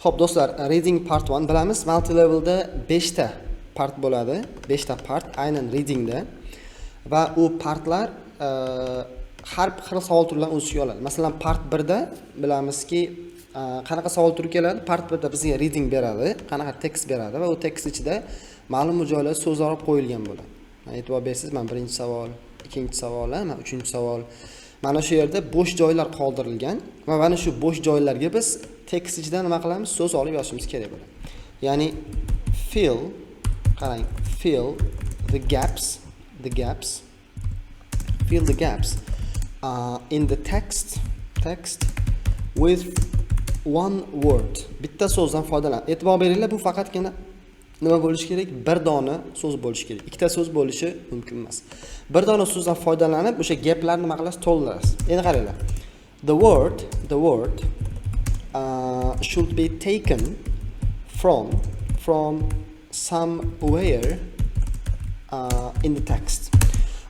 Xo'p, do'stlar, reading part 1 bilamiz. Multi levelda 5 ta part bo'ladi. 5 ta part aynan readingda. Va u partlar har xil savol turlarini o'z ichiga oladi. Masalan, part 1 da bilamizki, qanaqa savol turi keladi? Part 1 da bizga reading beradi, qanaqa tekst beradi va u tekst ichida ma'lum bir joylarda so'zlar olib qo'yilgan bo'ladi. Mana, e'tibor bersangiz, mana birinchi savol, ikkinchi savol, mana uchinchi savol. Mana shu yerda bo'sh joylar qoldirilgan va mana shu bo'sh joylarga biz tekst ichidan nima qilamiz? So'z olib yozishimiz kerak bo'ladi. Ya'ni fill, qarang, fill the gaps, fill the gaps in the text with one word. Bitta so'zdan foydalan. E'tibor beringlar, bu faqatgina nima bo'lishi kerak? Bir dona so'z bo'lishi kerak. Ikkita so'z bo'lishi mumkin emas. Bir dona so'zdan foydalanib, o'sha gaplarni nima qilasiz? To'ldirasiz. Endi qaranglar. The word should be taken from somewhere in the text.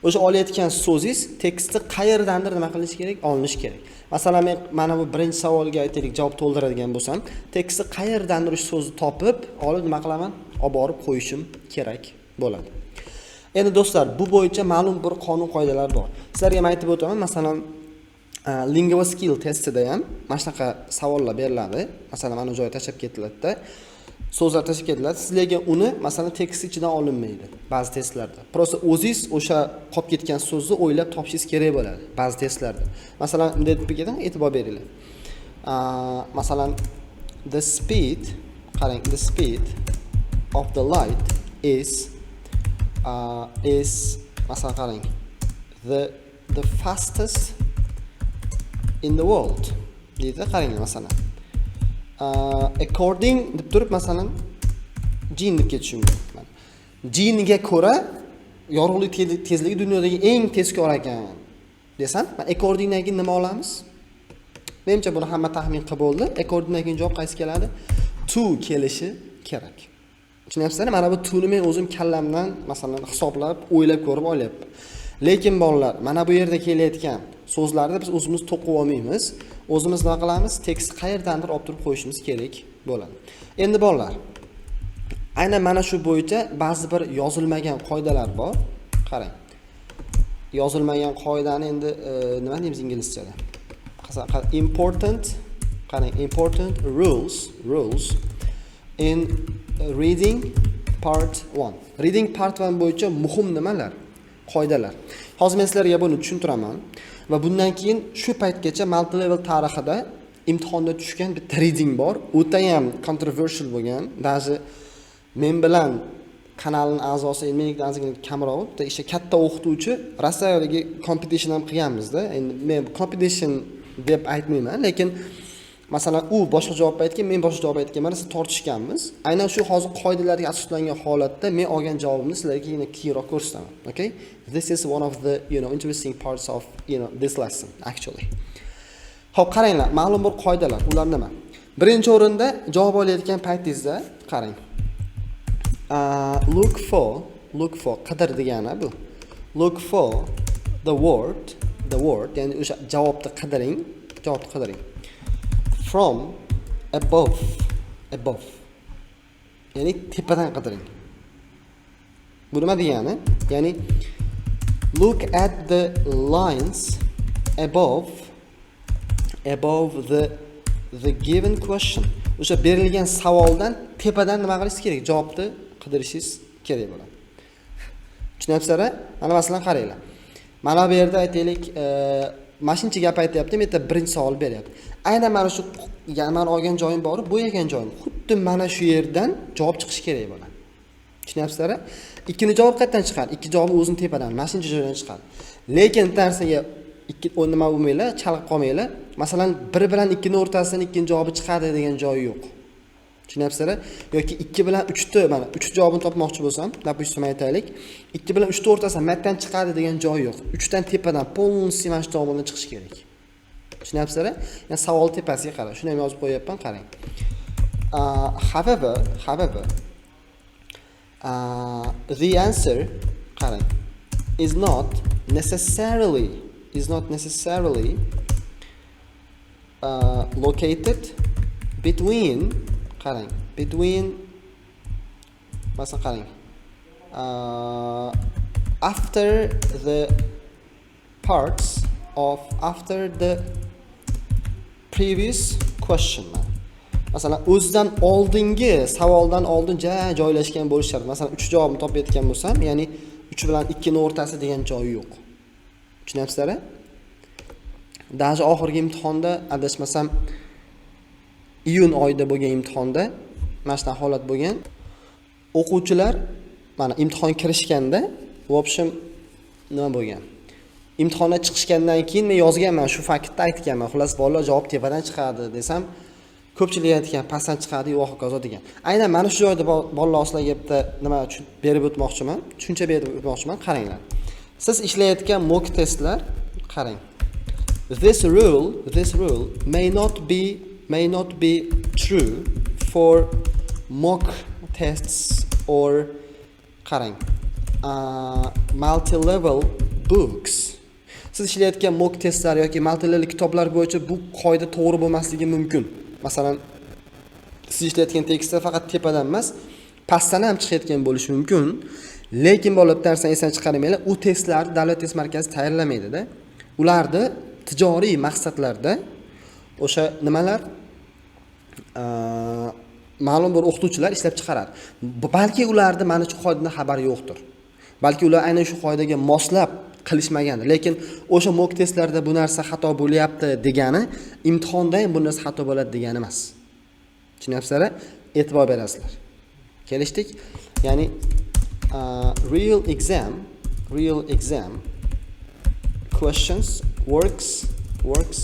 O'sha olayotgan so'zingiz tekstni qayerdandir nima qilish kerak? Olinishi kerak. Masalan, men mana bu birinchi savolga, aytaylik, javob to'ldiradigan bo'lsam, tekstni qayerdandir o'sha so'zni topib, olib nima qilaman? Olib borib qo'yishim kerak bo'ladi. Endi, do'stlar, bu bo'yicha ma'lum bir qonun qoidalar bor. Sizlarga ham aytib o'taman, masalan, Lingua Skill testida ham mana shunaqa savollar beriladi. Masalan, mana bu joyga tashlab ketiladida, so'zlar tashlab ketiladi. Sizlarga uni, masalan, tekst ichidan olinmaydi ba'zi testlarda. Просто o'zingiz o'sha qolib ketgan so'zni o'ylab topishingiz kerak bo'ladi ba'zi testlarda. Masalan, bunday deb keting, e'tibor beringlar. Masalan, the speed, qarang, the speed of the light is, masalan, qarang, the fastest in the world deydi. Qaranglar, masalan, according deb turib, masalan, Jean deb ketishi mumkin. Mana. Jeanga ko'ra yorug'lik tezligi dunyodagi eng tezkor ekan desam, mana accordingdan keyin nima olamiz? Menimcha, buni hamma taxmin qilib bo'ldi. Accordingdan keyin javob qaysi keladi? To kelishi kerak. Tushunyapsizlar? Mana bu to'ni men o'zim kallamdan, masalan, hisoblab, o'ylab ko'rib olyapman. Lekin, bolalar, mana bu yerda kelayotgan so'zlarni biz o'zimiz to'qib olmaymiz. O'zimiz nima qilamiz? Tekst qayerdandir olib turib qo'yishimiz kerak bo'ladi. Endi, bolalar, aynan mana shu bo'yicha ba'zi bir yozilmagan qoidalar bor. Qarang. Yozilmagan qoidani endi nima deymiz inglizchada? Important, qarang, important rules in reading part 1. Reading part 1 bo'yicha muhim nimalar? Qoidalar. Hozir men sizlarga buni tushuntiraman va bundan keyin shu paytgacha multi level tarixida imtihonda tushgan bitta reading bor. O'ta ham controversial bo'lgan. Даже men bilan kanalning a'zosi, endi menikidan ozgina kamroq, bitta ishda katta o'qituvchi Rossiyadagi competition ham qilganmizda. Endi men competition deb aytmayman, lekin masalan, u boshqa javob aytgan, men boshqa javob aytgan, mana siz tortishganmiz. Aynan shu hozir qoidalarga asoslangan holatda men olgan javobimni sizlarga keyinroq ko'rsataman. Okay? This is one of the interesting parts of this lesson, actually. Xo'p, qaranglar, ma'lum bir qoidalar, ular nima? Birinchi o'rinda javob olayotgan paytingizda, qarang. Look for, qidir degani bu. Look for the word, ya'ni o'sha javobni qidiring, javobni qidiring. From above, above. Ya'ni tepadan qidiring. Bu nima degani? Ya'ni look at the lines above the given question. O'sha berilgan savoldan tepadan nima qilishingiz kerak? Javobni qidirishingiz kerak bo'ladi. Tushunyapsizlar? Mana, masalan, qaranglar. Mana bu yerda, aytaylik, mana shuncha gap aytyapti, bu yerda birinchi savol beryapti. Aynan mana shu, ya'ni man olgan joyim bor, bo'yagan joyim. Xuddi mana shu yerdan javob chiqishi kerak bo'ladi. Tushunyapsizlar? Ikkinchi javob qayerdan chiqadi? Ikki javob o'zini tepadan, mana shuncha joydan chiqadi. Lekin bitta narsaga ikki nima bo'lmanglar, chalg'ib qolmanglar. Masalan, 1 bilan 2 ni o'rtasidan ikkinchi javobi chiqadi degan joyi yo'q. Tushunyapsizlar? Yoki 2 bilan 3 ni, mana 3 javobini topmoqchi bo'lsam, допустим, aytaylik, 2 bilan 3 ni o'rtasidan matdan chiqadi degan joyi yo'q. 3 dan tepadan полностью mana shu tomondan chiqishi kerak. Tushunyapsizlar? Ya'ni savol tepasiga qarang. Shuni ham yozib qo'yapman, qarang. However, the answer, qarang, is not necessarily located between, Qarang, between, masalan, qarang, after the parts of, after the previous question. Masalan, o'zidan oldingi savoldan oldin ja joylashgan bo'lishi shart. Masalan, uch javobni topayotgan bo'lsam, ya'ni uch bilan ikkini o'rtasi degan joyi yo'q. Tushunyapsizlar? Даже oxirgi imtihonda, adashmasam, iyun oyida bo'lgan imtihonda mana shunaqa holat bo'lgan. O'quvchilar mana imtihon kirishganda, в общем, nima bo'lgan, imtihondan chiqishgandan keyin men yozganman, shu faktni aytganman. Xullas, bolalar, javob tepadan chiqadi desam, ko'pchilik aytgan, pastdan chiqadi va hokazo degan. Aynan mana shu joyda, bolalar, sizlarga bitta nima berib o'tmoqchiman, tushuncha berib o'tmoqchiman. Qaranglar, siz ishlayotgan mock testlar, qarang, this rule may not be true for mock tests or, qarang, multi-level books. Siz ishlayotgan mock testlar yoki multi-level kitoblar bo'yicha bu qoida to'g'ri bo'lmasligi mumkin. Masalan, siz ishlayotgan tekstda faqat tepadan emas, pastdan ham chiqayotgan bo'lishi mumkin. Lekin bola, bitta narsani esdan chiqarmanglar: u testlarni Davlat test markazi tayyorlamaydida, ularni tijoriy maqsadlarda o'sha nimalar, ma'lum bir o'qituvchilar ishlab chiqaradi. Balki ularni mana shu qoidadan xabari yo'qdir, balki ular aynan shu qoidaga moslab qilishmagandir. Lekin o'sha mock testlarda bu narsa xato bo'lyapti degani imtihonda ham bu narsa xato bo'ladi degani emas. Tushunyapsizlar? E'tibor berasizlar, kelishdik? Ya'ni real exam questions works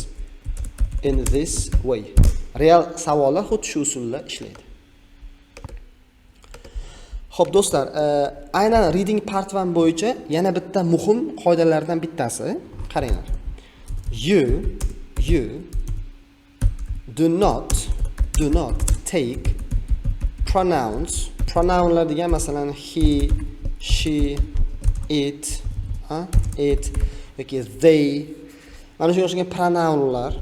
in this way. Real savollar xuddi shu usulda ishlaydi. Xo'p, do'stlar, aynan reading part 1 bo'yicha yana bitta muhim qoidalardan bittasi, qaranglar. You do not take pronouns. Pronounlar degan, masalan, he, she, it, ha, it yoki they, mana shunga o'xshagan pronounlar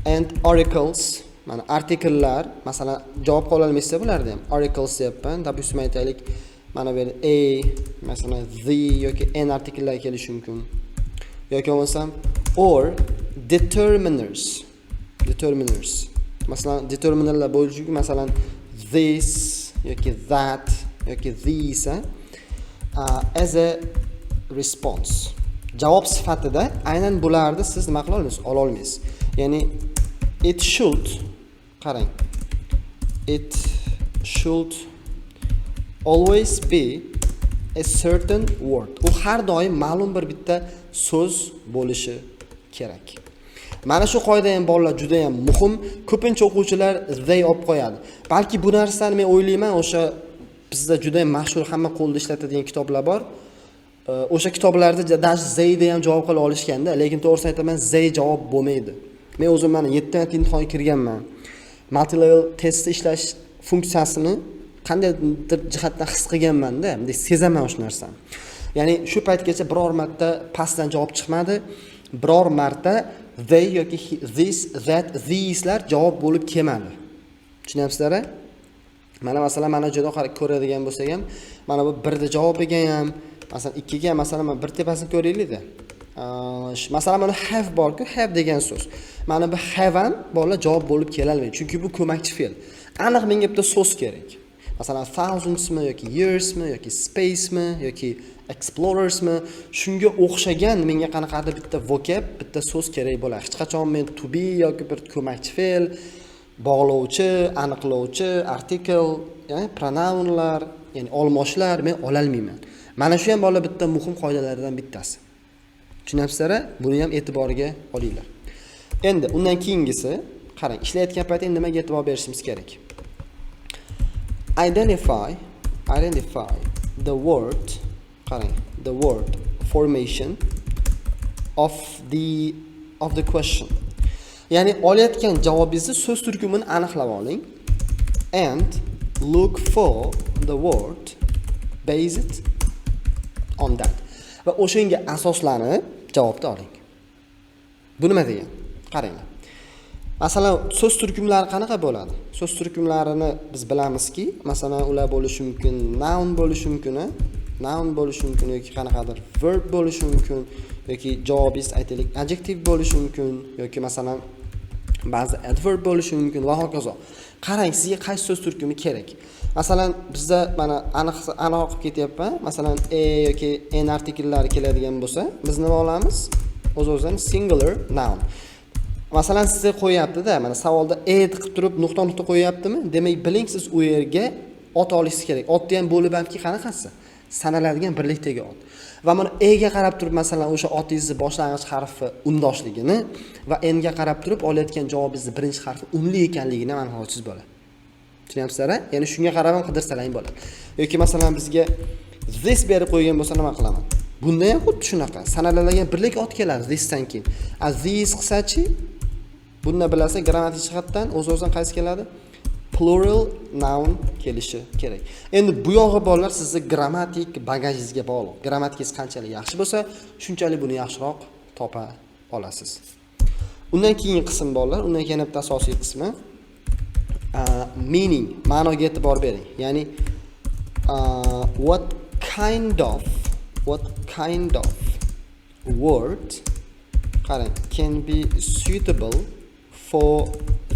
and articles, mana artikllar. Masalan, javob qila olmaysizlar bularda ham. Articles deyapman. Допустим, aytaylik, mana bu yerda a, masalan, the yoki an artikllar kelishi mumkin yoki bo'lmasam or determiners. Determiners, masalan, determinerlar bo'lishi mumkin, masalan, this yoki that yoki these, as a response, javob sifatida aynan bularni siz nima qila olmaysiz, ola olmaysiz. Ya'ni it should, qarang, it should always be a certain word. U har doim ma'lum bir bitta so'z bo'lishi kerak. Mana shu qoida ham, bolalar, juda ham muhim. Ko'pincha o'quvchilar they olib qo'yadi. Balki bu narsani, men o'ylayman, o'sha bizda juda ham mashhur, hamma qo'lda ishlatadigan kitoblar bor. O'sha kitoblarda даже theyda ham javob qila olishganda. Lekin to'g'risini aytaman, they javob bo'lmaydi. Men o'zim mana yetti marta imtihonga kirganman. Multi level testda ishlash funksiyasini qandaydir jihatdan his qilganmanda, bunday sezaman o'sha narsani. Ya'ni shu paytgacha biror marta pastdan javob chiqmadi, biror marta they yoki this, that, theselar javob bo'lib kelmadi. Tushunyapsizlar? Mana, masalan, mana joyda ko'radigan bo'lsak ham, mana bu birda javob bergan ham, masalan, ikkiga, masalan, mana bir tepasini ko'raylikda. Masalan, mana have borku, have degan so'z. Mana bu have ham, bolalar, javob bo'lib kelolmaydi, chunki bu ko'makchi fe'l. Aniq menga bitta so'z kerak. Masalan, thousandsmi yoki yearsmi yoki spacemi yoki explorersmi, shunga o'xshagan menga qanaqadir bitta vocab, bitta so'z kerak bo'ladi. Hech qachon men to be yoki bir ko'makchi fe'l, bog'lovchi, aniqlovchi, artikel, ya'ni pronounlar, ya'ni olmoshlar men ololmayman. Mana shu ham, bolalar, bitta muhim qoidalardan bittasi. Tushunyapsizlar? Buni ham e'tiborga olinglar. Endi undan keyingisi, qarang, ishlayotgan paytda endi nimaga e'tibor berishimiz kerak? Identify the word, qarang, the word formation of the question. Ya'ni olayotgan javobingizni so'z turkumini aniqlab oling and look for the word based on that. Va o'shanga asoslanib javobni oling. Bu nima degani? Qaranglar. Masalan, so'z turkumlari qanaqa bo'ladi? So'z turkumlarini biz bilamizki, masalan, ular bo'lishi mumkin, noun bo'lishi mumkin, a? Noun bo'lishi mumkin yoki qanaqadir verb bo'lishi mumkin yoki javobingiz, aytaylik, adjective bo'lishi mumkin yoki, masalan, ba'zi adverb bo'lishi mumkin va hokazo. Qarang, sizga qaysi so'z turkumi kerak. Masalan, bizda mana aniq aniq qilib ketyapman. Masalan, a yoki an artikllari keladigan bo'lsa, biz nima olamiz? O'z o'zidan singular noun. Masalan, sizga qo'yyapti-da, mana savolda a qilib turib nuqta nuqta qo'yyaptimi? Demak, biling, siz u yerga ot olishingiz kerak. Otni ham bo'lib hamki qanaqasi? Sanaladigan birlikdagi ot. Va mana a ga qarab turib, masalan, o'sha otingizni boshlang'ich harfi undoshligini va n ga qarab turib olayotgan javobingizni birinchi harfi unli ekanligini ham aniqlovchingiz bo'ladi. Tushunyapsizlar, a? Ya'ni shunga qarab ham qidirsalaring bo'ladi. Yoki, masalan, bizga this berib qo'ygan bo'lsa, nima qilaman? Bunda ham xuddi shunaqa. Sanaladigan birlik ot keladi thisdan keyin. A these qilsachi, bunda bilasiz, grammatik jihatdan o'z-o'zidan qaysi keladi? Plural noun kelishi kerak. Endi bu yog'i, bolalar, sizni grammatik bagajingizga bog'liq. Grammatikangiz qanchalik yaxshi bo'lsa, shunchalik buni yaxshiroq topa olasiz. Undan keyingi qism, bolalar, undan keyin bitta asosiy qismi meaning, ma'noga e'tibor bering. Ya'ni what kind of word, qarang, can be suitable for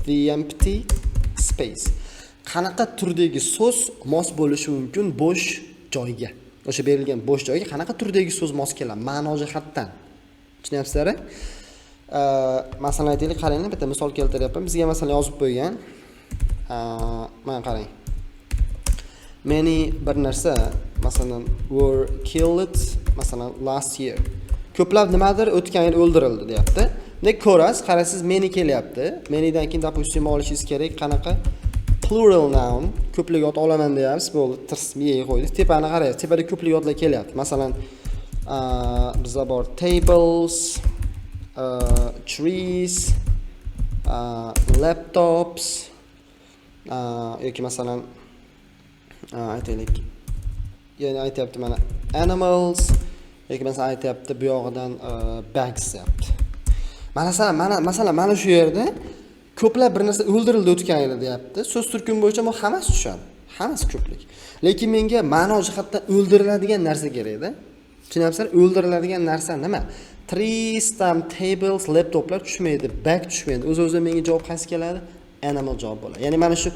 the empty space. Qanaqa turdagi so'z mos bo'lishi mumkin bo'sh joyga? O'sha berilgan bo'sh joyga qanaqa turdagi so'z mos keladi ma'no jihatdan? Tushunyapsizlar? Masalan, aytaylik, qaranglar, bitta misol keltiryapman. Bizga, masalan, yozib qo'ygan. Mana qarang. Many bir narsa, masalan, were killed, masalan, last year. Ko'plab nimadir o'tgan yil o'ldirildi, deyapti. Bunday ko'rasiz, qarasiz, many kelyapti. Manydan keyin, допустим, olishingiz kerak qanaqa? Plural noun, ko'plik ot olaman deyapsiz, bo'ldi, tirs miyaga qo'ydik. Tepani qaraysiz, tepada ko'plik otlar kelyapti. Masalan, bizda bor tables, trees, laptops yoki, masalan, aytaylik, ya'ni aytyapti mana animals yoki, masalan, aytyapti bu yog'idan bags deyapti. Masalan, mana, masalan, mana shu yerda ko'plab bir narsa o'ldirildi o'tgan yili, deyapti. So'z turkumi bo'yicha bu hammasi tushadi. Hammasi ko'plik. Lekin menga ma'no jihatdan o'ldiriladigan narsa kerakda. Tushunyapsizlar? O'ldiriladigan narsa nima? Trees, tam tables, laptoplar tushmaydi, bag tushmaydi. O'z-o'zidan menga javob qaysi keladi? Animal javob bo'ladi. Ya'ni mana shu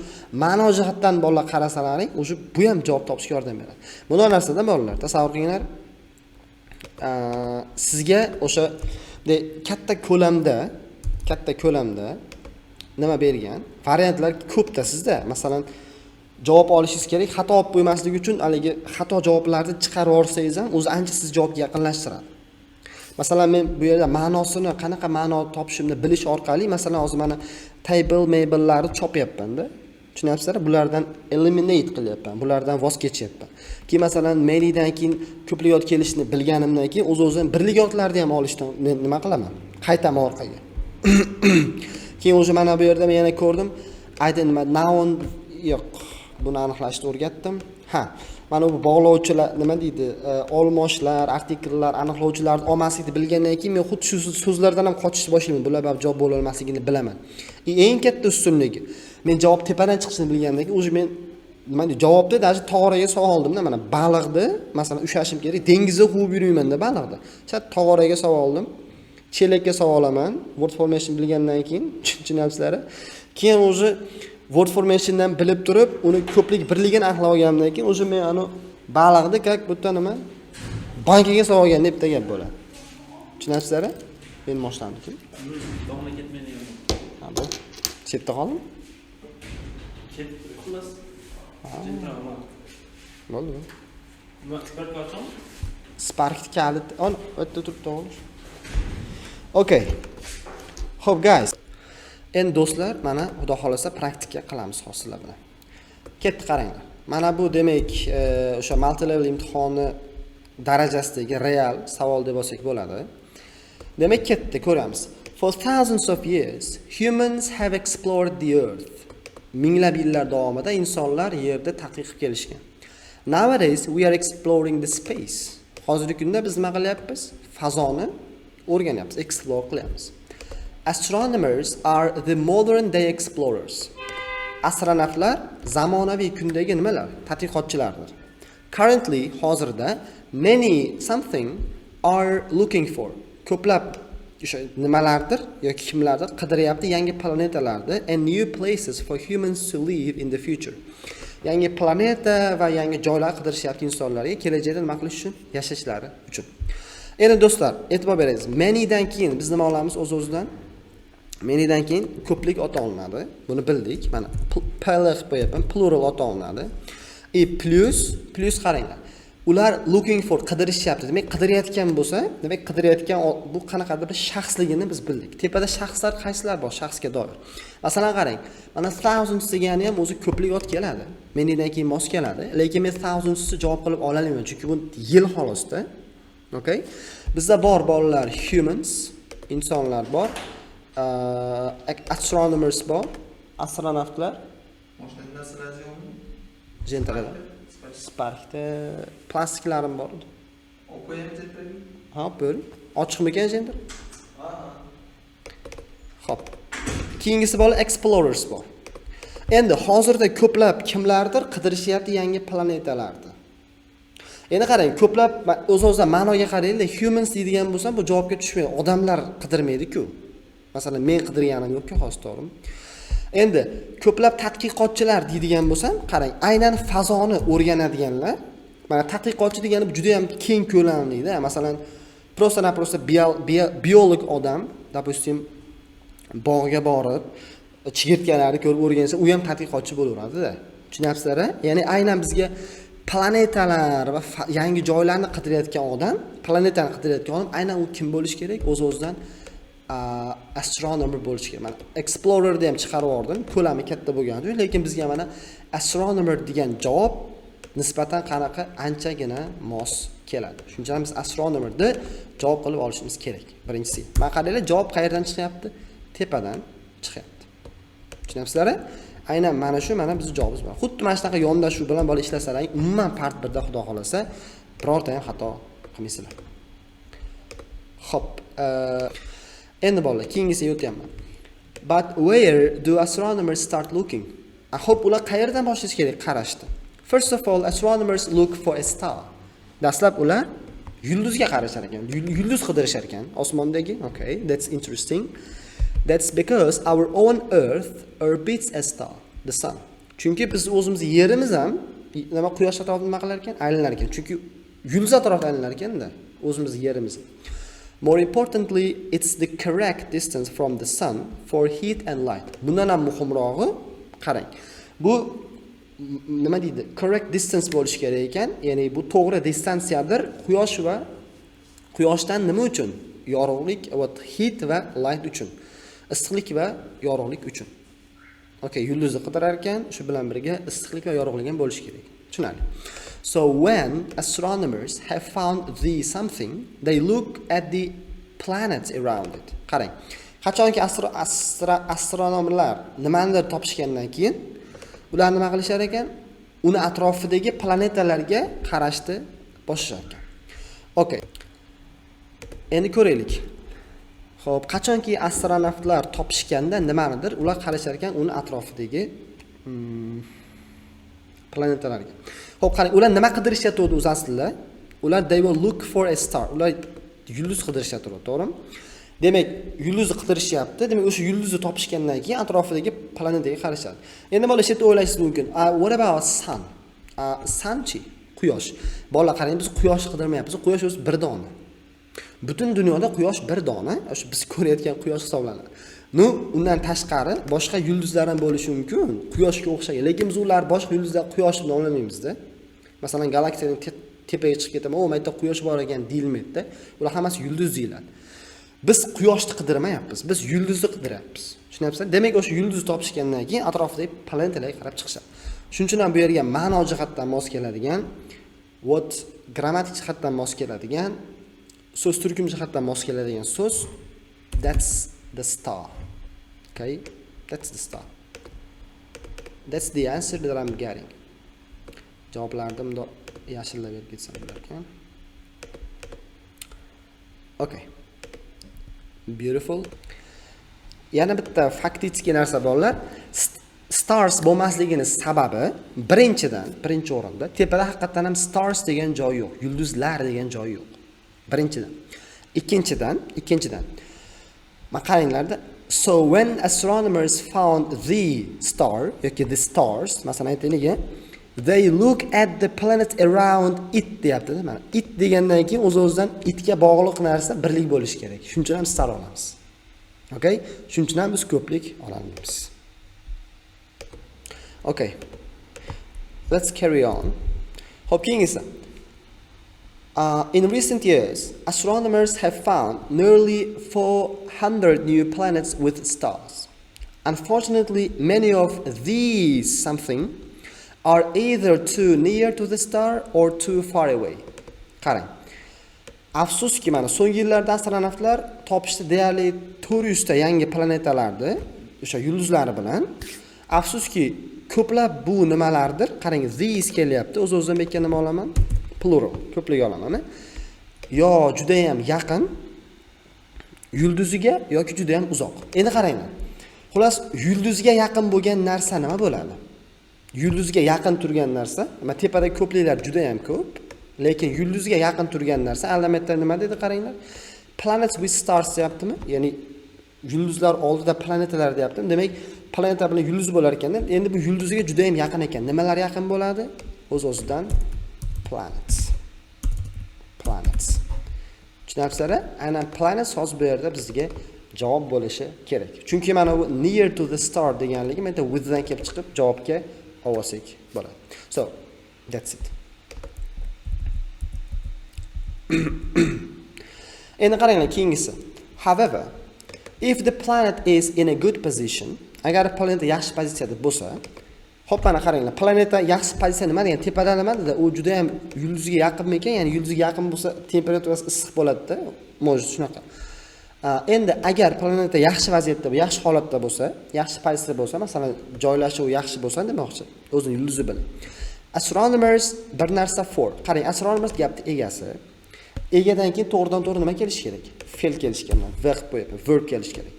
ma'no jihatdan, bolalar, qarasalaring, o'sha bu ham javob topishga yordam beradi. Bunday narsada, bolalar, tasavvur qilinglar. Sizga o'sha bunday katta ko'lamda nima bergan? Variantlar ko'pda sizda. Masalan, javob olishingiz kerak, xato olib qo'ymaslik uchun haligi xato javoblarni chiqarib yuborsangiz ham o'zi ancha sizni javobga yaqinlashtiradi. Masalan, men bu yerda ma'nosini, qanaqa ma'no topishimni bilish orqali, masalan, hozir mana table, mabellarni chopyapman-da. Tushunyapsizlar? Bulardan eliminate qilyapman, bulardan voz kechyapman. Keyin, masalan, manydan keyin ko'plik ot kelishini bilganimdan keyin o'z o'zidan birlik otlarni ham olishdan men nima qilaman? Qaytaman orqaga. Keyin уже mana bu yerda men yana ko'rdim, aytay, nima, noun yo'q, buni aniqlashni o'rgatdim. Ha, mana bu bog'lovchilar, nima deydi, olmoshlar, artikllar, aniqlovchilarni olmaslikni bilgandan keyin men xuddi shu so'zlardan ham qochishni boshlayman. Bular baribir javob bo'la olmasligini bilaman. И eng katta ustunligi, men javob tepadan chiqishini bilgandan keyin уже men, nima deydi, javobni даже tog'oraga solib oldimda. Mana baliqni, masalan, ushlashim kerak, dengizda quvib yurmaymanda baliqni. Chat tog'oraga solib oldim, chelakka solib olaman word formation bilgandan keyin. Tushunyapsizlar? Keyin уже word formationdan bilib turib, uni ko'plik birligini aniqlab olganimdan keyin уже men anu baliqni как будто nima, bankaga solib olgandek bitta gap bo'ladi. Tushunyapsizlar? Meni moshinamniki. Dog'la ketmaydi. Ha, bu chetda qoldimi? Chet, xullas. Bo'ldi. Nima, Spark ochami? Spark kalit on u yerda turibdi, o'g'lim. Okay. Xo'p, guys. Endi, do'stlar, mana, xudo xohlasa, praktika qilamiz hozir sizlar bilan. Ketdi, qaranglar. Mana bu, demak, o'sha multi level imtihoni darajasidagi real savol deb olsak bo'ladi. Demak, ketdi, ko'ramiz. For thousands of years, humans have explored the earth. Minglab yillar davomida insonlar yerda tadqiq qilib kelishgan. Nowadays we are exploring the space. Hozirgi kunda biz nima qilyapmiz? Fazoni o'rganyapmiz, explore qilyapmiz. Astronomers are the modern day explorers. Astronavtlar zamonaviy kundagi nimalar? Tadqiqotchilardir. Currently, hozirda, many something are looking for. Ko'plab o'sha nimalardir yoki kimlardir qidiryapti yangi planetalarni and new places for humans to live in the future. Yangi planeta va yangi joylar qidirishyapti insonlarga kelajakda nima qilish uchun? Yashashlari uchun. Endi do'stlar, e'tibor berasiz. Manydan keyin biz nima olamiz o'z-o'zidan? Manydan keyin ko'plik ot olinadi. Buni bildik. Mana P L qilib qo'yapman, plural ot olinadi. И плюс qaranglar. Ular looking for qidirishyapti. Demak, qidirayotgan bo'lsa, demak qidirayotgan bu qanaqadir bir shaxsligini biz bildik. Tepada shaxslar qaysilar bor shaxsga doir? Masalan, qarang. Mana thousands degani ham o'zi ko'plik ot keladi. Manydan keyin mos keladi. Lekin men thousandsni javob qilib ola olmayman, chunki bu yil xolosda. Okay? Bizda bor bolalar humans, insonlar bor. Astronomers bor, astronavtlar. Mashinada narsalar yo'qmi? Jentrada. Sparkda plastiklarim bor edi. Olib qo'yaymi Jentraga? Ha, bo'l. Ochiqmikan Gentra? Ha. Xo'p. Keyingisi bola explorers bor. Endi hozirda ko'plab kimlardir qidirishyapti yangi planetalarni. Endi qarang, ko'plab o'z-o'zidan ma'noga qaranglar, humans deydigan bo'lsam, bu javobga tushmaydi. Odamlar qidirmaydi-ku. Masalan, men qidirganim yo'q-ku hozir, to'g'rimi? Endi ko'plab tadqiqotchilar deydigan bo'lsam, qarang, aynan fazoni o'rganadiganlar, mana tadqiqotchi degani bu juda ham keng ko'lamli-da. Masalan, просто-напросто biolog odam, допустим, bog'ga borib, chigirtkalarni ko'rib o'rgansa, u ham tadqiqotchi bo'laveradida. Tushunyapsizlar? Ya'ni aynan bizga planetalar va yangi joylarni qidirayotgan odam, planetani qidirayotgan odam aynan u kim bo'lishi kerak? O'z-o'zidan astronomer bo'lishi kerak. Mana explorerni ham chiqarib yubordim, ko'lami katta bo'lgani uchun, lekin bizga mana astronomer degan javob nisbatan qanaqa anchagina mos keladi. Shuning uchun biz astronomerni javob qilib olishimiz kerak. Birinchisi. Mana qaranglar, javob qayerdan chiqyapti? Tepadan chiqyapti. Tushunyapsizlar? Aynan mana shu mana bizning javobimiz bor. Xuddi mana shunaqa yondashuv bilan bola ishlasalar, umuman part 1da xudo xolasa birorta ham xato qilmaysizlar. Xo'p, endi bolalar, keyingisiga o'tyapman. But where do astronomers start looking? Xo'p, ular qayerdan boshlash kerak qarashni? First of all, astronomers look for a star. Dastlab ular yulduzga qarashar ekan, yulduz qidirishar ekan osmondagi. Okay, that's interesting. That's because our own Earth orbits a star, the sun. Chunki biz o'zimiz yerimiz ham nima quyosh atrofida nima qilar ekan? Aylanar ekan. Chunki yulduz atrofida aylanar ekanda o'zimiz yerimiz. More importantly, it's the correct distance from the sun for heat and light. Bundan ham muhimrog'i, qarang. Bu nima deydi? Correct distance bo'lishi kerak ekan. Ya'ni bu to'g'ri distansiyadir quyosh va quyoshdan nima uchun? Yorug'lik va heat va light uchun. Issiqlik va yorug'lik uchun. Okay, yulduzni qidirar ekan, shu bilan birga issiqlik va yorug'lik ham bo'lishi kerak. Tushunarli. So when astronomers have found the something, they look at the planets around it. Qarang. Qachonki astronomlar nimanidir topishgandan keyin ular nima qilishar ekan? Uni atrofidagi planetalarga qarashni boshlashar ekan. Okay. Endi ko'raylik. Xo'p, qachonki astronavtlar topishganda nimanidir, ular qarashar ekan uni atrofidagi planetalarga. Xo'p, qarang, ular nima qidirishyapti o'zi aslida? Ular they will look for a star. Ular yulduz qidirishyapti, to'g'rimi? Demak, yulduzni qidirishyapti. Demak, o'sha yulduzni topishgandan keyin atrofidagi planetaga qarashadi. Endi bola shu yerda o'ylashingiz mumkin. What about sun? Sunchi? Quyosh. Bola qarang, biz quyoshni qidirmayapmiz. Quyosh o'zi bir dona. Butun dunyoda quyosh bir dona, o'sha biz ko'rayotgan quyosh hisoblanadi. Ну, undan tashqari boshqa yulduzlar ham bo'lishi mumkin, quyoshga o'xshagan. Lekin biz ular boshqa yulduzlar quyosh deb nomlamaymizda. Masalan, galaksiyaning tepaga chiqib ketaman, o, mayda quyosh bor ekan deyilmaydi-da. Ular hammasi yulduz deyiladi. Biz quyoshni qidirmayapmiz, biz yulduzni qidiryapmiz. Tushunyapsizmi? Demak, o'sha yulduzni topishgandan keyin atrofidagi planetalarga qarab chiqishadi. Shuning uchun ham bu yerga ma'no jihatdan mos keladigan, what grammatik jihatdan mos keladigan, so'z turkum jihatdan mos keladigan so'z that's the star. Okay? That's the star. That's the answer that I'm getting. Javoblarni bundoq yashillab berib ketsam bo'lar ekan. Okay. Beautiful. Yana bitta faktik narsa bolalar, stars bo'lmasligini sababi birinchidan, birinchi o'rinda tepada haqiqatan ham stars degan joy yo'q, yulduzlar degan joy yo'q. Birinchidan. Ikkinchidan. Mana qaranglarda, so when astronomers found the star yoki the stars, masalan aytaylik, they look at the planet around it deyapti-da. Mana it degandan keyin o'z-o'zidan itga bog'liq narsa birlik bo'lishi kerak. Shuning uchun ham star olamiz. Okay? Shuning uchun ham biz ko'plik olamiz. Okay. Let's carry on. Xo'p, keyingisi. In recent years, astronomers have found nearly 400 new planets with stars. Unfortunately, many of these something are either too near to the star or too far away. Qarang. Afsuski, mana so'nggi yillarda astronavtlar topishdi deyarli 400 ta yangi planetalarni, o'sha yulduzlari bilan. Afsuski, ko'plab bu nimalardir? Qarang, these kelyapti. O'z-o'zidan bu yerga nima olaman? Plural, ko'plik olaman. Yo juda ham yaqin yulduziga yoki juda ham uzoq. Endi qaranglar. Xullas, yulduzga yaqin bo'lgan narsa nima bo'ladi? Yulduzga yaqin turgan narsa, mana tepada ko'pliklar juda ham ko'p, lekin yulduzga yaqin turgan narsa albatta nima dedi qaranglar? Planets with stars deyaptimi? Ya'ni yulduzlar oldida planetalar deyaptimi? Demak, planeta bilan yulduz bo'lar ekanda, endi bu yulduzga juda ham yaqin ekan. Nimalar yaqin bo'ladi? O'z-o'zidan planets. Planets. Tushunyapsizlar? Aynan planets hozir bu yerda bizga javob bo'lishi kerak. Chunki mana bu near to the star deganligi mana with dan kelib chiqib javobga olsak bo'ladi. So, that's it. Endi qaranglar keyingisi. However, if the planet is in a good position, agar planeta yaxshi pozitsiyada bo'lsa, xo'p, mana qaranglar, planeta yaxshi pozitsiya nima degan? Tepada nima dedi? U juda ham yulduzga yaqinmi ekan? Ya'ni yulduzga yaqin bo'lsa, temperaturasi issiq bo'ladi-da. Может shunaqa. Endi agar planeta yaxshi vaziyatda, yaxshi holatda bo'lsa, yaxshi pozitsiyada bo'lsa, masalan, joylashuvi yaxshi bo'lsa demoqchi, o'zini yulduzi bilan. Astronomers bir narsa for. Qarang, astronomers gapni egasi. Egadan keyin to'g'ridan to'g'ri nima kelishi kerak? Fe'l kelishi kerak, verb qo'yapman, verb kelishi kerak.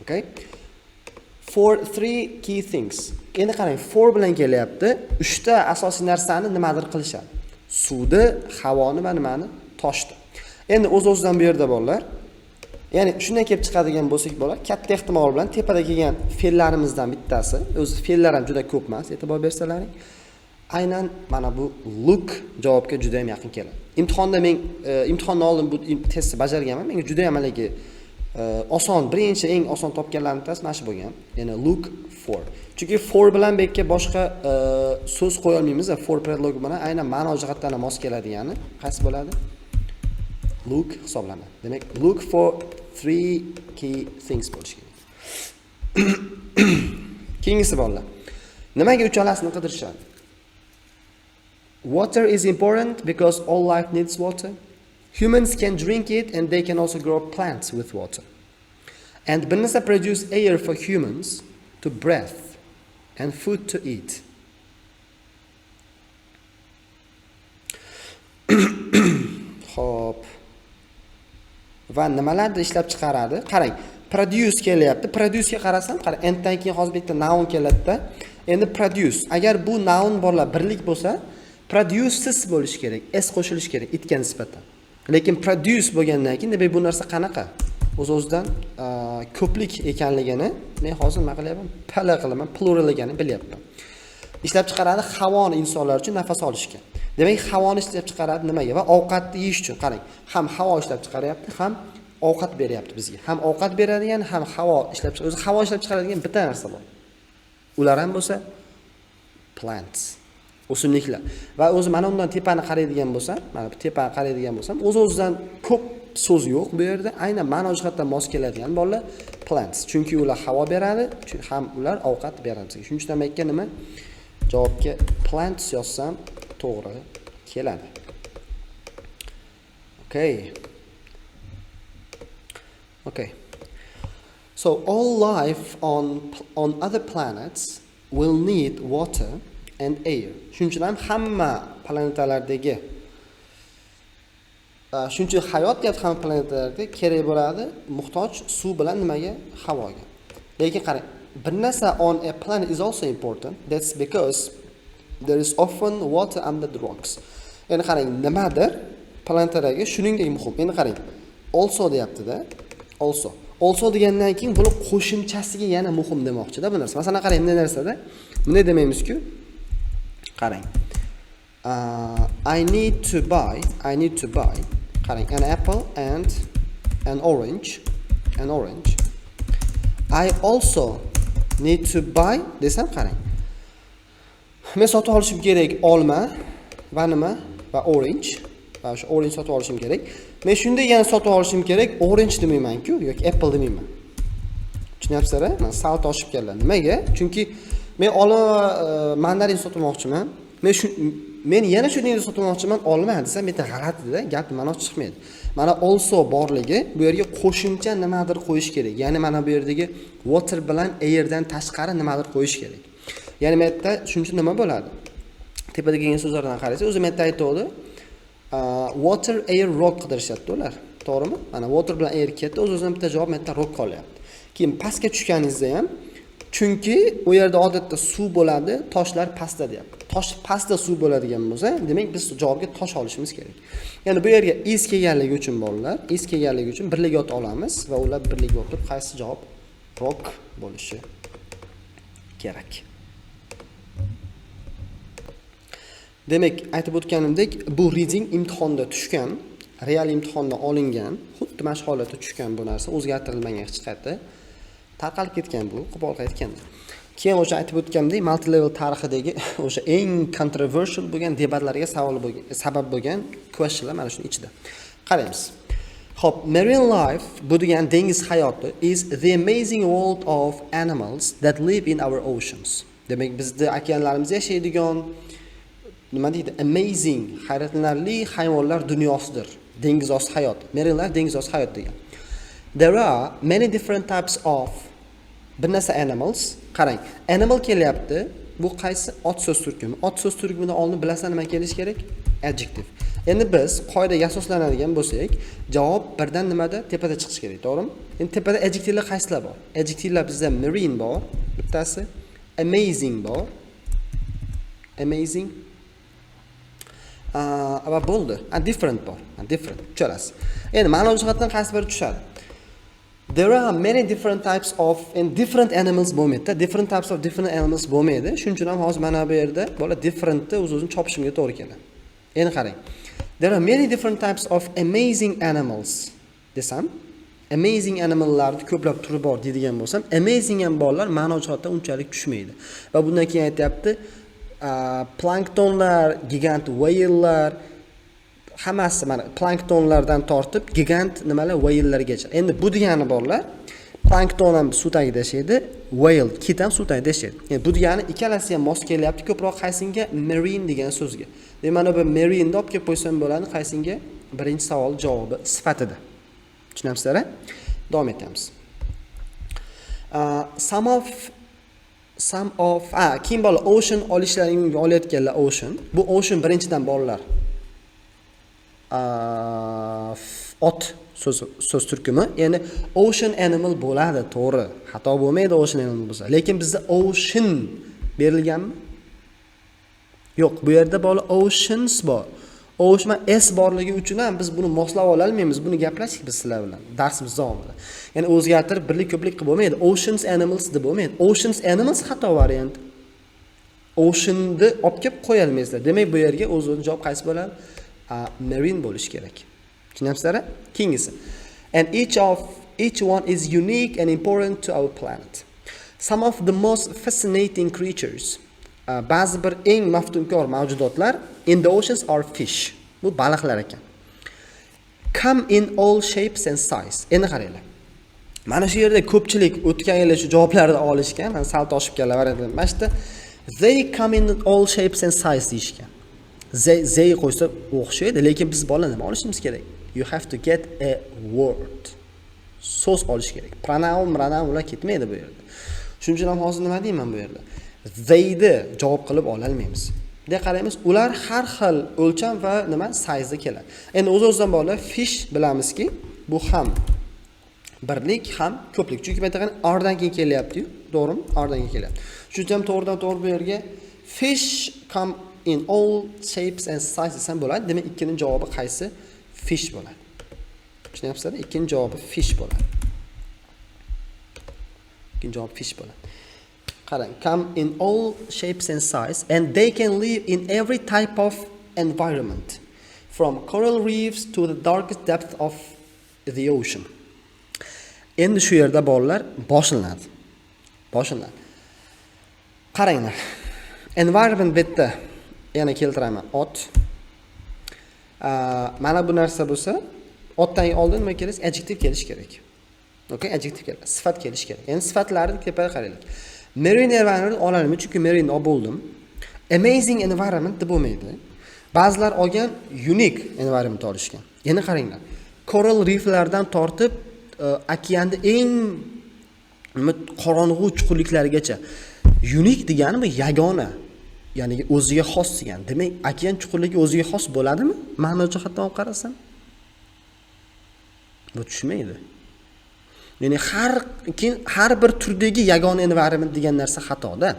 Okay? For three key things. Endi qarang, for bilan kelyapti. Uchta asosiy narsani nimadir qilishadi. Suvni, havoni va nimani? Toshni. Endi o'z-o'zidan bu yerda bolalar, ya'ni shundan kelib chiqadigan bo'lsak bolalar, katta ehtimol bilan tepada kelgan fe'llarimizdan bittasi, o'zi fe'llar ham juda ko'p emas, e'tibor bersalaring, aynan mana bu look javobga juda ham yaqin keladi. Imtihonda men imtihondan oldin bu testni bajarganman, menga juda ham haligi oson, birinchi eng oson topganlarimdan bittasi mana shu bo'lgan. Ya'ni look for. Chunki for bilan bu yerga boshqa so'z qo'ya olmaymiz, for predlog bilan aynan ma'no jihatdan ham mos keladigani qaysi bo'ladi? Look hisoblanadi. Demak, look for three key things bo'lishi kerak. Keyingisi bolalar. Nimaga uchalasini qidirishadi? Water is important because all life needs water. Humans can drink it and they can also grow plants with water. And bananas produce air for humans to breathe and food to eat. Xo'p. Va nimalarni ishlab chiqaradi? Qarang, produce kelyapti. Produce ga qarasam, qarang, anddan keyin hozir bitta noun keladi-da. Endi produce, agar bu noun borlar birlik bo'lsa, produces bo'lishi kerak, s qo'shilishi kerak itga nisbatan. Lekin produce bo'lgandan keyin demak bu narsa qanaqa? O'z-o'zidan ko'plik ekanligini men hozir nima qilyapman? Pala qilaman, plural ekanini bilyapman. Ishlab chiqaradi havoni insonlar uchun nafas olishga. Demak, havoni ishlab chiqaradi nimaga? Va ovqatni yeyish uchun. Qarang, ham havo ishlab chiqaryapti, ham ovqat beryapti bizga. Ham ovqat beradigan, ham havo ishlab chiqaradi. O'zi havo ishlab chiqaradigan bitta narsa bor. Ular ham bo'lsa plants, o'simliklar. Va o'zi mana undan tepani qaraydigan bo'lsam, mana bu tepani qaraydigan bo'lsam, o'z-o'zidan ko'p so'z yo'q bu yerda. Aynan ma'no jihatdan mos keladigan bolalar plants. Chunki ular havo beradi, ham ular ovqat beradi bizga. Shuning uchun ham aytgan nima? Javobga plants yozsam to'g'ri keladi. Okay. Okay. So all life on other planets will need water and air. Shuning uchun ham hamma planetalardagi, shuning uchun hayot deyapti, hamma planetalarda kerak bo'ladi, muhtoj suv bilan nimaga? Havoga. Lekin qarang, bir narsa on a planet is also important. That's because there is often water under the rocks. Endi qarang, nimadir planetadagi shuningdek muhim. Endi qarang, also deyapti-da. Also. Also degandan keyin buni qo'shimchasiga yana muhim demoqchi-da bu narsa. Masalan, qarang, bunday narsada bunday demaymiz-ku. Qarang. I need to buy, I need to buy, qarang, an apple and an orange, an orange. I also need to buy desam, qarang. Men sotib olishim kerak olma va nima? Va orange. Va o'sha orange sotib olishim kerak. Men shunday yana sotib olishim kerak, orange demayman-ku yoki apple demayman. Tushunyapsizlar? Mana sal toshib keldi. Nimaga? Chunki men olma va mandarin sotmoqchiman. Men yana shunday sotmoqchiman, olma desam, bu yerda g'alatida, gap ma'no chiqmaydi. Mana also borligi bu yerga qo'shimcha nimadir qo'yish kerak. Ya'ni mana bu yerdagi water bilan airdan tashqari nimadir qo'yish kerak. Ya'ni bu yerda shuning uchun nima bo'ladi? Tepada kelgan so'zlardan qarasak, o'zi bu yerda aytuvdi. Water, air, rock qidirishyapti ular. To'g'rimi? Mana water bilan air ketdi, o'z-o'zidan bitta javob bu yerda rock qolyapti. Keyin pastga tushganingizda ham, chunki u yerda odatda suv bo'ladi, toshlar pastda deyapti. Tosh pastda suv bo'ladigan bo'lsa, demak biz javobga tosh olishimiz kerak. Ya'ni bu yerga is kelganligi uchun, bolalar, is kelganligi uchun birlik ot olamiz va ular birlik o'tib qaysi javob rock bo'lishi kerak. Demak, aytib o'tganimdek, bu reading imtihonda tushgan, real imtihonda olingan, xuddi mana shu holatda tushgan bu narsa, o'zgartirilmagan hech qayerda. Tarqalib ketgan bu, qo'pol aytganda. Keyin o'sha aytib o'tganimdek, multi level tarixidagi o'sha eng controversial bo'lgan debatlarga savol bo'lgan, sabab bo'lgan questionlar mana shuning ichida. Qaraymiz. Xo'p, marine life bu degan dengiz hayoti is the amazing world of animals that live in our oceans. Demak, bizni okeanlarimizda yashaydigan nima deydi? Amazing, hayratlanarli hayvonlar dunyosidir. Dengiz osti hayot. Marine life dengiz osti hayot degan. There are many different types of bir narsa animals. Qarang, animal kelyapti. Bu qaysi ot so'z turkumi? Ot so'z turkumidan oldin bilasan nima kelishi kerak? Adjective. Endi biz qoidaga asoslanadigan bo'lsak, javob birdan nimada? Tepada chiqishi kerak, to'g'rimi? Endi tepada adjektivlar qaysilar bor? Adjektivlar bizda marine bor, bittasi, amazing bor. Amazing. Va bo'ldi. Different bor. Different. Uchalasi. Endi ma'no jihatdan qaysi biri tushadi? There are many different types of and different animals bo'lmaydi-da. Different types of different animals bo'lmaydi. Shuning uchun ham hozir mana bu yerda bola differentni o'z-o'zini chopishimga to'g'ri keladi. Endi qarang. There are many different types of amazing animals desam, amazing animallarni ko'plab turi bor deydigan bo'lsam, amazing ham bolalar ma'no jihatdan unchalik tushmaydi. Va bundan keyin aytyapti, planktonlar, gigant whalelar hammasi, mana planktonlardan tortib gigant nimalar whalelargacha. Endi bu degani bolalar, plankton ham suv tagida yashaydi, whale kit ham suv tagida yashaydi. Endi bu degani ikkalasi ham mos kelyapti ko'proq qaysinga? Marine degan so'zga. Demak, mana bu marine'ni olib kelib qo'ysam bo'ladi qaysinga? Birinchi savol javobi sifatida. Tushunyapsizlar? Davom etamiz. Some of keyin bola ocean olishlaring mumkin, olayotganlar ocean. Bu ocean birinchidan bolalar ot so'z turkumi. Ya'ni ocean animal bo'ladi, to'g'ri. Xato bo'lmaydi ocean animal bo'lsa. Lekin bizda ocean berilganmi? Yo'q, bu yerda bola oceans bor. Ocean s borligi uchun ham biz buni moslab ola olmaymiz. Buni gaplashdik biz sizlar bilan darsimiz davomida. Ya'ni o'zgartirib birlik ko'plik qilib bo'lmaydi. Oceans animals deb bo'lmaydi. Oceans animals xato variant. Oceanni olib kelib qo'ya olmaysizlar. Demak, bu yerga o'z-o'zini javob qaysi bo'ladi? Marine bo'lishi kerak. Tushunyapsizlar? Keyingisi. And each one is unique and important to our planet. Some of the most fascinating creatures, ba'zi bir eng maftunkor mavjudotlar in the oceans are fish. Bu baliqlar ekan. Come in all shapes and size. Endi qaranglar. Mana shu yerda ko'pchilik o'tgan yili shu javoblarni olishgan, mana sal toshib kelgan variantlar. Mana shu yerda they come in all shapes and size deyishgan. They qo'ysa o'xshaydi, lekin biz bola nima olishimiz kerak? You have to get a word. So'z olish kerak. Pronoun, pronoun ular ketmaydi bu yerda. Shuning uchun ham hozir nima deyman bu yerda? Theyni javob qilib ola olmaymiz. Bunday qaraymiz, ular har xil o'lcham va nima size'da keladi. Endi o'z-o'zidan bola fish bilamizki, bu ham Birlik ham ko'plik. Chunki bu yerda aredan keyin kelyapti-yu, to'g'rimi? Aredan keyin kelyapti. Shuning uchun ham to'g'ridan to'g'ri bu yerga fish come in all shapes and sizes desam bo'ladi. Demak, ikkining javobi qaysi? Fish bo'ladi. Tushunyapsizlar? Ikkinchi javobi fish bo'ladi. Ikkinchi javob fish bo'ladi. Qarang, come in all shapes and size and they can live in every type of environment, from coral reefs to the darkest depth of the ocean. Endi shu yerda bolalar boshlanadi. Boshlanadi. Qaranglar. Environment bu yerda yana keltiraman ot. Mana bu narsa bo'lsa, otdan oldin nima kerak? Adjektiv kelishi kerak. Okay, adjektiv kerak. Sifat kelishi kerak. Endi sifatlarni tepaga qaraylik. Marine environment olalmi? Chunki marine olib bo'ldim. Amazing environment deb bo'lmaydi. Ba'zilar olgan unique environment olishgan. Endi qaranglar. Coral reeflardan tortib okeanda eng nima qorong'u chuqurliklargacha. Unique degani bu yagona, ya'ni o'ziga xos degani. Demak, okean chuqurligi o'ziga xos bo'ladimi? Ma'no jihatdan olib qarasam, bu tushmaydi. Ya'ni har bir turdagi yagona environment degan narsa xatoda.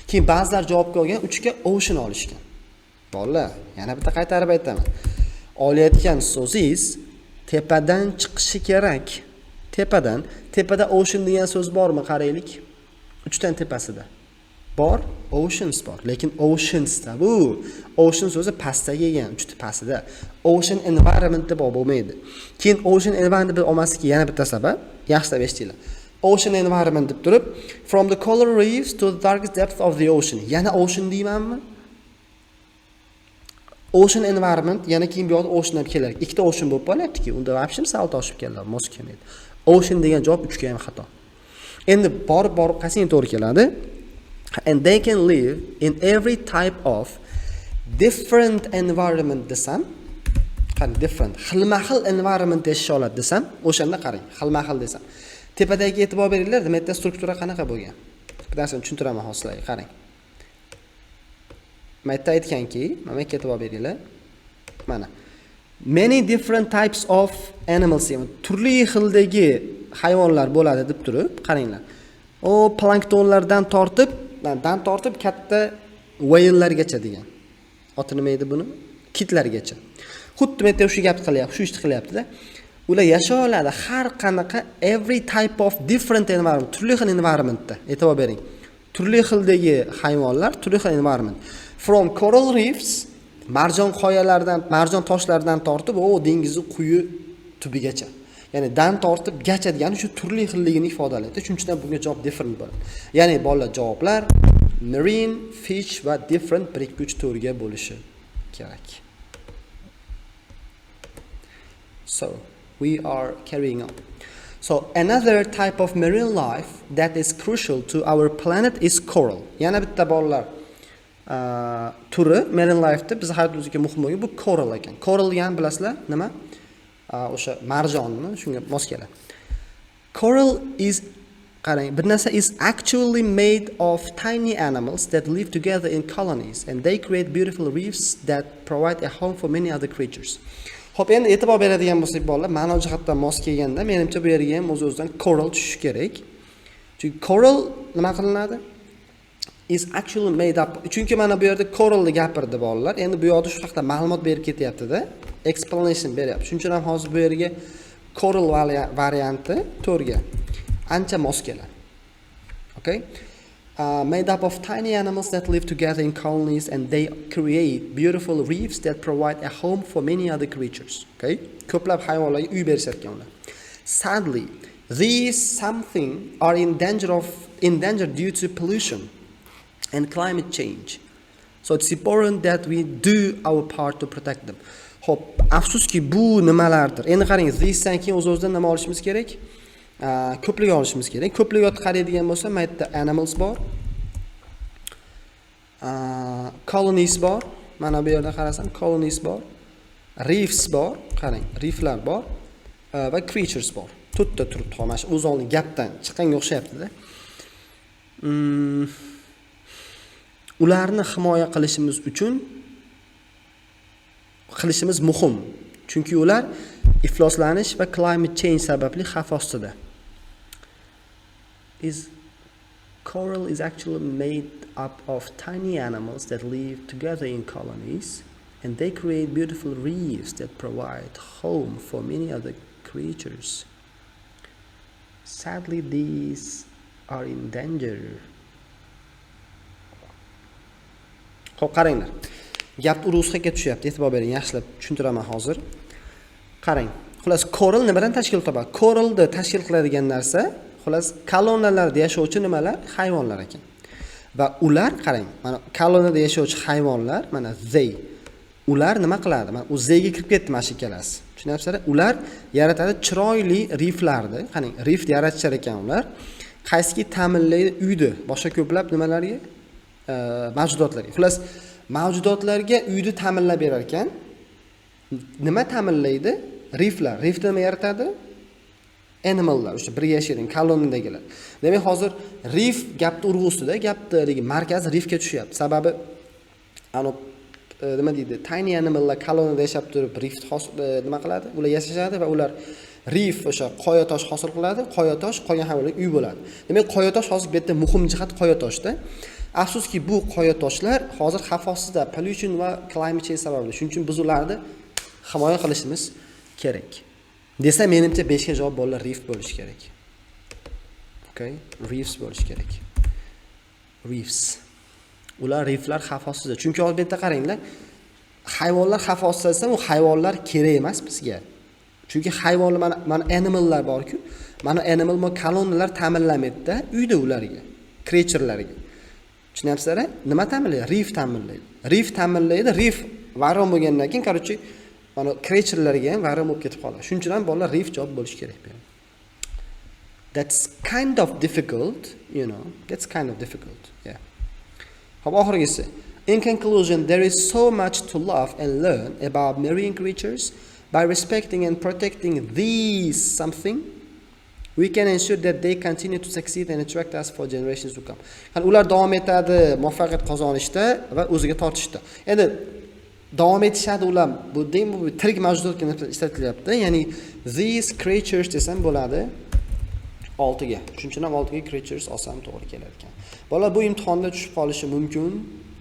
Keyin ba'zilar javobga olgan 3ga ocean olishgan. Bolalar, yana bitta qaytarib aytaman. Olayotgan so'zingiz tepadan chiqishi kerak. Tepadan, tepada ocean degan so'z bormi, qaraylik. 3 dan tepasida. Bor, oceans bor, lekin oceansda bu ocean so'zi pastda kelgan, 3 pastida. Ocean environment deb bo'lmaydi. Keyin ocean environment deb olmasligi yana bitta sabab, yaxshilab eshitinglar. Ocean environment deb turib, from the coral reefs to the darkest depth of the ocean. Yana ocean deymanmi? Ocean environment yana keyin bu yoqda ocean ham kelar. Ikkita ocean bo'lib qolyapti-ki, unda вообще sal toshib keladi, mos kelmaydi. Ocean degan javob 3 ga ham xato. Endi borib borib qaysiga to'g'ri keladi? And they can live in every type of different environment desam, qarang, different, xilma-xil environment yashay oladi desam, o'shanda qarang, xilma-xil desam. Tepadagi e'tibor beringlar, demak, yerda struktura qanaqa bo'lgan? Bir narsani tushuntiraman hozir sizlarga, qarang. Mana yerda aytganki, mana yerga e'tibor beringlar. Mana many different types of animals, ya'ni turli xildagi hayvonlar bo'ladi deb turib, qaranglar. O planktonlardan tortib, dan tortib katta whalelargacha degan. Oti nima edi buni? Kitlargacha. Xuddi bu yerda shu gapni qilyapti, shu ishni qilyapti-da. Ular yashay oladi har qanaqa every type of different environment, turli xil environmentda. E'tibor bering. Turli xildagi hayvonlar, turli xil environment. From coral reefs, marjon qoyalardan, marjon toshlardan tortib, o dengizni quyi tubigacha. Ya'ni dan tortib gacha degani shu turli xilligini ifodalaydi. Shuning uchun ham bunga javob different bo'ladi. Ya'ni bolalar, javoblar marine, fish va different 1 2 3 4 ga bo'lishi kerak. So, we are carrying on. So, another type of marine life that is crucial to our planet is coral. Yana bitta bolalar turi marine life'da biz hayotimizga muhim bo'lgan bu coral ekan. Coral degani bilasizlar nima? O'sha marjonni, shunga mos keladi. Coral is, qarang, bir narsa is actually made of tiny animals that live together in colonies and they create beautiful reefs that provide a home for many other creatures. Xo'p, endi e'tibor beradigan bo'lsak bolalar, ma'no jihatdan mos kelganda, menimcha bu yerga ham o'z-o'zidan coral tushishi kerak. Chunki coral nima qilinadi? Is actually made up. Chunki mana bu yerda coralni gapirdi bolalar. Endi bu yoqda shu haqda ma'lumot berib ketyapti-da. Explanation beryapti. Shuning uchun ham hozir bu yerga coral varianti to'rga ancha mos keladi. Okay? Made up of tiny animals that live together in colonies and they create beautiful reefs that provide a home for many other creatures. Okay? Ko'plab hayvonlarga uy berishar ekan ular. Sadly, these something are in danger due to pollution and climate change. So it's important that we do our part to protect them. Xo'p, afsuski bu nimalardir? Endi qarang, thisdan keyin o'z-o'zidan nima olishimiz kerak? Ko'plik olishimiz kerak. Ko'plik qaraydigan bo'lsa, mana yerda animals bor. Colonies bor. Mana bu yerda qarasam colonies bor. Reefs bor. Qarang, reeflar bor. Va creatures bor. To'rtta turibdi, mana shu o'z oldi gapdan chiqqanga o'xshayapti-da. Ularni himoya qilishimiz uchun qilishimiz muhim. Chunki ular Ifloslanish va climate change sababli xavf ostida. Is coral is actually made up of tiny animals that live together in colonies, and they create beautiful reefs that provide home for many other creatures. Sadly, these are in danger. Xo'p, qaranglar. Gap urg'usiga tushyapti. E'tibor bering, yaxshilab tushuntiraman hozir. Qarang. Xullas, coral nimadan tashkil topadi? Coralni tashkil qiladigan narsa, xullas, koloniyalarda yashovchi nimalar? Hayvonlar ekan. Va ular, qarang, mana koloniyada yashovchi hayvonlar, mana they. Ular nima qiladi? Mana u theyga kirib ketdi mana shu ikkalasi. Tushunyapsizlar? Ular yaratadi chiroyli riflarni. Qarang, rif yaratishar ekan ular. Qaysiki ta'minlaydi uyni, boshqa ko'plab nimalarga? Mavjudotlarga. Xullas, mavjudotlarga uyni ta'minlab berar ekan. Nima ta'minlaydi? Riflar. Rifni nima yaratadi? Animallar, o'sha birga yashaydigan koloniyadagilar. Demak, hozir rif gapni urg'usida, gapni haligi markazi rifga tushyapti. Sababi ano nima deydi? Tiny animallar koloniyada yashab turib rif nima qiladi? Ular yashashadi va ular rif o'sha qoya tosh hosil qiladi. Qoya tosh qolgan hayvonlarga uy bo'ladi. Demak, qoya tosh hozir bu yerda muhim jihat qoya toshda. Afsuski, bu qoya toshlar hozir xavf ostida, pollution va climate change sababli. Shuning uchun biz ularni himoya qilishimiz kerak. Desa, menimcha 5 ga javob bolalar reef bo'lishi kerak. Okay, reefs bo'lishi kerak. Reefs. Ular, riflar xavf ostida. Chunki hozir bu yerda qaranglar, hayvonlar xavf ostida desam, u hayvonlar kerak emas bizga. Chunki hayvonlar, mana animallar bor-ku. Mana animal koloniyalar ta'minlamaydi-da uyda ularga, creaturelarga. Tushunyapsizlar? Nima ta'minlaydi? Reef ta'minlaydi. Reef ta'minlaydi. Reef vayron bo'lgandan keyin, короче, mana creaturelarga ham vayron bo'lib ketib qoladi. Shuning uchun ham bolalar reef javob bo'lishi kerak bu yerda. That's kind of difficult. That's kind of difficult. Yeah. Xo'p, oxirgisi. In conclusion, there is so much to love and learn about marine creatures. By respecting and protecting these something, we can ensure that they continue to succeed and attract us for generations to come. Ya'ni ular davom etadi muvaffaqiyat qozonishda va o'ziga tortishda. Endi davom etishadi ular. Bu deymi, bu tirik mavjudotga nisbatan ishlatilyapti. Ya'ni these creatures desam bo'ladi. 6 ga. Shuning uchun ham 6 ga creatures olsam to'g'ri kelar ekan. Bola, bu imtihonda tushib qolishi mumkin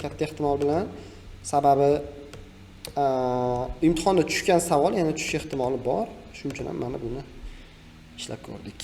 katta ehtimol bilan. Sababi imtihonda tushgan savol yana tushish ehtimoli bor. Shuning uchun ham mana buni ishlab ko'rdik.